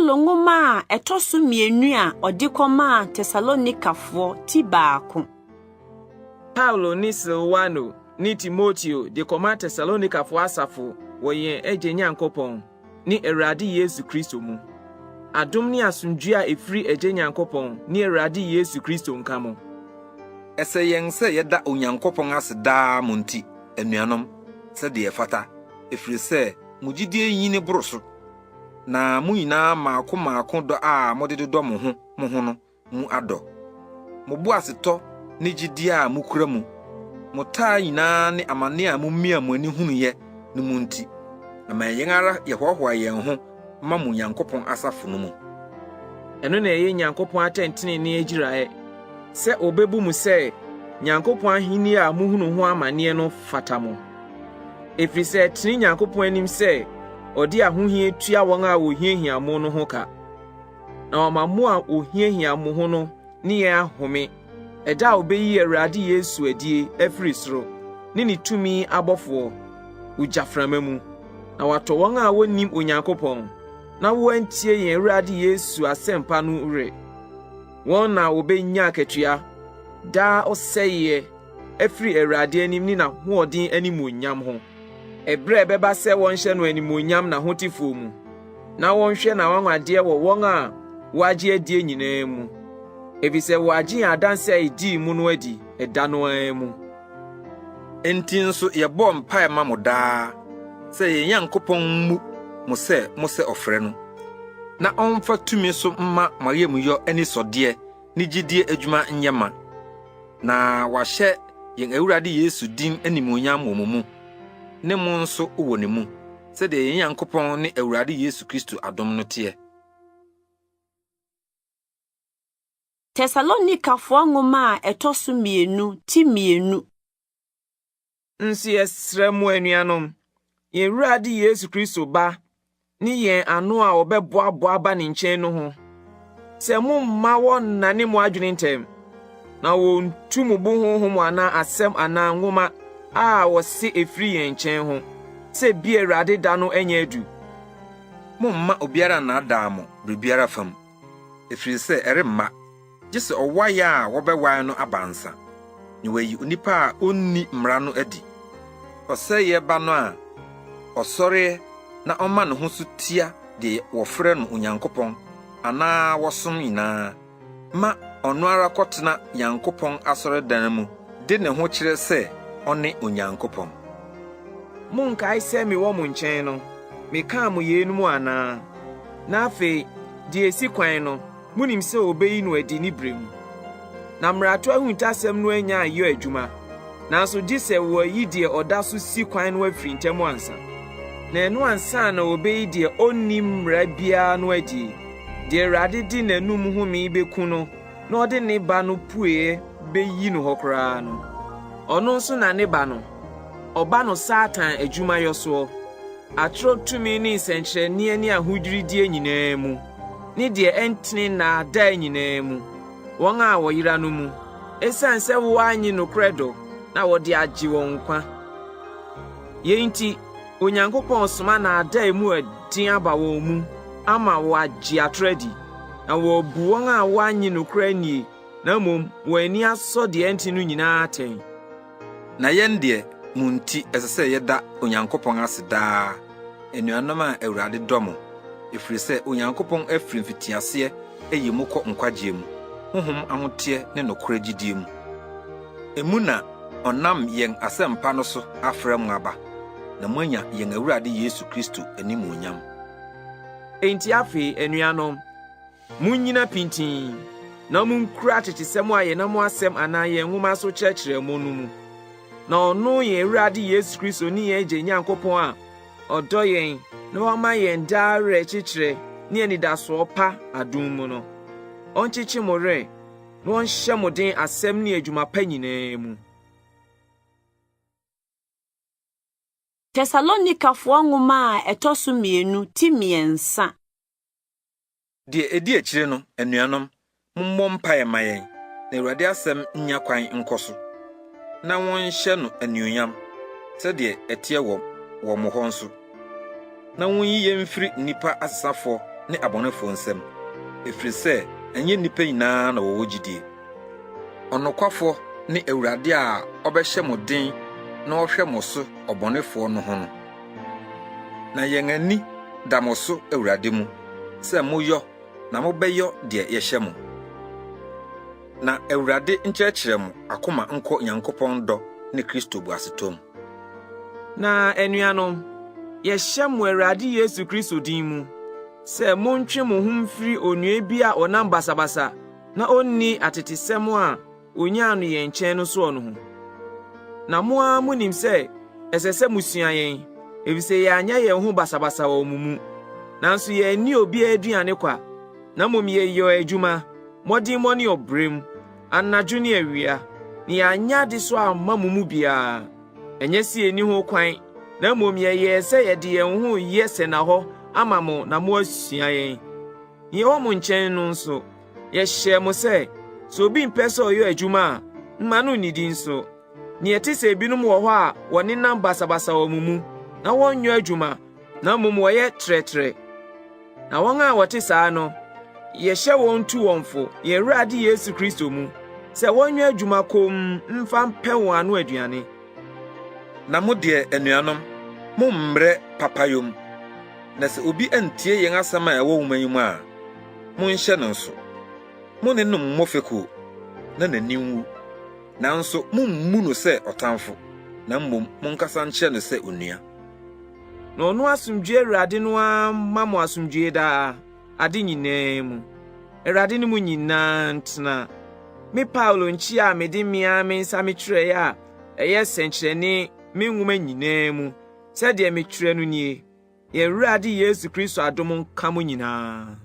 Paulo nwoma a ɛtɔ so mmienu a ɔde kɔmaa Tesalonikafoɔ ti baako. Paulo ne Silwano ne Timoteo de kɔma Tesalonikafo asafo wɔ yɛn Agya Nyankopɔn ne Awurade Yesu Kristo mu. Adom ne asomdwoe a efiri Agya Nyankopɔn ne Awurade Yesu Kristo nka mo. Ɛsɛ yɛn sɛ yɛda Onyankopɔn ase daa mo nti, anuanom, sɛdeɛ ɛfata, ɛfiri sɛ mo gyidie nyini boro so, na mo nyinaa mmaako mmaako dɔ a mode dodɔ mo ho mo ho no mu adɔ. Mo boasetɔ ne gyidie a mokura mu, mo taa nyinaa ne amane a mumiaa mo ani hunuiɛ no mu nti, ɛma yɛn ara yɛhoahoa yɛn ho ma mo Nyankopɔn asafo no mu. Ɛno na ɛyɛ Nyankopɔn atɛntenenee agyiraeɛ, sɛ obebu mo sɛ Nyankopɔn ahenni a muhunu ho amanneɛ no fata mo. Ɛfiri sɛ ɛtene Nyankopɔn anim sɛ ɔde ahohia tua wɔn a wɔhiahia mo no ho ka, na wama mo a wɔhiahia mo ho no ne yɛn ahome ɛda a obeyi Awurade Yesu adie afiri soro ne ne tumi abɔfoɔ ogyaframa mu, na watɔ wɔn a wonnim Onyankopɔn na wɔantie yɛn Awurade Yesu asɛmpa no were. Wɔn na wobenya akatua, daa ɔsɛeɛ afiri Awurade anim ne n'ahoɔden animuonyam ho, ɛberɛ a ɛbɛba sɛ wɔnhyɛ no animuonyam n'ahotefoɔ mu, na wɔnhwɛ n'anwanwadeɛ wɔ wɔn a wɔagye adie nyinaa mu, efisɛ wɔagye yɛn adanse a edii mu no adi ɛda no ara mu. Enti nso yɛbɔ mpae ma mo daa sɛ yɛn Nyankopɔn mmu mo sɛ mosɛ ɔfrɛ no, na ɔmfa tumi so mma mo ayamyɔ anisɔdeɛ ne gyidie adwuma nyɛ ma, na wahyɛ yɛn Awurade Yesu din animuonyam wɔ mo mu, ne mo nso wɔ ne mu, sɛdeɛ yɛn Nyankopɔn ne Awurade Yesu Kristo adom no teɛ. Tesalonikafoɔ nwoma a ɛtɔ so mmienu ti mmienu. Nso yɛsrɛ mo anuanom, yɛn Awurade Yesu Kristo ba ne yɛn ano a wɔbɛboaboa aba ne nkyɛn no ho, sɛ momma wɔnnane mo adwene ntɛm, na wontu mo bo honhom anaa asɛm anaa nwoma a wɔse efiri yɛn nkyɛn ho, sɛ bi Awurade da no anya adu. Mommma obiara nnaadaa mo biribiara fam, ɛfiri sɛ ɛremma, gye sɛ ɔwae a wɔbɛwae no aba ansa, na wɔayi onipa a onni mmara no adi. Ɔsɛeɛ ba no a ɔsɔreɛ na ɔma ne ho so tia deɛ wɔfrɛ no Onyankopɔn anaa wɔsom nyinaa, ma ɔno ara kɔtena Nyankopɔn asɔredan mu de ne ho kyerɛ sɛ ɔne Onyankopɔn. Monkae sɛ mewɔ mo nkyɛn no, mekaa mo yeinom anaa? Na afei, deɛ esi kwan no, munim sɛ obeyi no adi ne bere mu. Na mmarato ahuntasɛm no anya ayɛ adwuma, nanso gye sɛ wɔayi deɛ ɔda so si kwan no afiri ntam ansa. Na ɛno ansa na obeyi deɛ onni mmara biara no adi, deɛ Awurade de n'anom home beku no na ɔde ne ba no pue beyi no hɔ koraa no. Ɔno nso na ne ba no, ɔba no Satan adwumayɛ soɔ, atoro tumi ne nsɛnkyerɛnneɛ ne ahodwiridie nyinaa mu, ne deɛ ɛntene nnaadaa nyinaa mu, wɔn a wɔyera no mu, esiane sɛ wɔannye nokorɛ dɔ na wɔde agye wɔn nkwa. Yei nti, Onyankopɔn soma nnaadaa mu ɛden aba wɔn mu ama wɔagye atoro adi, na wɔabu wɔn a wɔannye nokorɛ annie na mmom wɔn ani asɔ deɛ ɛnte no nyinaa atɛn. Na yɛn deɛ, mo nti ɛsɛ sɛ yɛda Onyankopɔn ase daa, anuanom a Awurade dɔ mo, ɛfiri sɛ Onyankopɔn afiri mfitiaseɛ ayi mo kɔ nkwagyeɛ mu, honhom ahoteɛ ne nokorɛ gyidie mu. Emu na ɔnam yɛn asɛmpa no so afrɛ mo aba, na moanya yɛn Awurade Yesu Kristo animuonyam. Enti afei, anuanom, munnyina pintinn, na munkura atetesɛm a yɛnam mo asɛm anaa yɛn nwoma so kyerɛkyerɛ mo no mu. Na ɔno yɛn Awurade Yesu Kristo ne yɛn Agya Nyankopɔn a ɔdɔ yɛn na wama yɛn daa awerɛkyekyerɛ ne anidasoɔ pa adom mu no, ɔnkyekye mo werɛ na ɔnhyɛ mo den asɛm ne adwuma pa nyinaa mu. Tesalonikafoɔ nwoma a ɛtɔ so mmienu ti mmiɛnsa. Deɛ ɛdi akyire no, anuanom, mommɔ mpaeɛ ma yɛn, na Awurade asɛm nnya kwan nkɔ so, na wɔnhyɛ no anuonyam, sɛdeɛ ɛteɛ wɔ wɔ mo hɔ nso. Na wonyi yɛn mfiri nnipa asesafoɔ ne abɔnefoɔ nsam, ɛfiri sɛ ɛnyɛ nnipa nyinaa na wɔwɔ gyidie. Ɔnokwafoɔ ne Awurade a ɔbɛhyɛ mo den na ɔhwɛ mo so ɔbɔnefoɔ no ho no. Na yɛn ani da mo so Awurade mu sɛ moyɔ na mobɛyɔ deɛ yɛhyɛ mo. Na Awurade nkyerɛkyerɛ mo akoma nkɔ Nyankopɔn dɔ ne Kristo boasetɔ mu. Na anuanom, yɛhyɛ mo Awurade Yesu Kristo din mu sɛ montwe mo ho mfiri onua bi a ɔnam basabasa na onni atetesɛm a onyaa no yɛn nkyɛn no soɔ no ho. Na mo ara munim sɛ ɛsɛ sɛ musua yɛn, efisɛ yɛanyɛ yɛn ho basabasa wɔ mo mu. Nanso yɛanni obiara aduane kwa, na mmom yɛyɛɛ adwuma, mmɔdemmɔ ne ɔbrɛ mu, anadwo ne awia, na yɛanyɛ adesoa amma mo mu biara. Ɛnyɛ sɛ yenni ho kwan, na mmom yɛyɛɛ sɛ yɛde yɛn ho reyɛ sɛnnahɔ ama mo na moasua yɛn. Nea ɛwɔ mo nkyɛn no nso, yɛhyɛɛ mo sɛ, sɛ obi mpɛ sɛ ɔyɛ adwuma a, mma no nnidi nso. Nea ɛte sɛ ebinom wɔ hɔ a wɔnenam basabasa wɔ mo mu, na wɔnyɛ adwuma, na mmom wɔyɛ trɛtrɛ. Na wɔn a wɔte saa no, yɛhyɛ wɔn tu wɔn fo yɛn Awurade Yesu Kristo mu sɛ wɔnyɛ adwuma komm mfa mpɛ wɔn ano aduane. Na mo deɛ, anuanom, mommrɛ papayɔ mu. Na sɛ obi antie yɛn asɛm a ɛwɔ nwoma yi mu a, monhyɛ no nso. Mo ne no mmɔ fekuo, na n'ani nwu. Nanso mommu no sɛ ɔtamfo, na mmom monkasa nkyerɛ no sɛ onua. Na ɔno asomdwoe Awurade no ara mma mo asomdwoe daa, ade nyinaa mu. Awurade ne mo nyinaa ntena. Me Paulo nkyia a mede me ara me nsa metwerɛeɛ a ɛyɛ sɛnkyerɛnne me nwoma nyinaa mu, sɛdeɛ metwerɛ no nie. Yɛn Awurade Yesu Kristo adom nka mo nyinaa.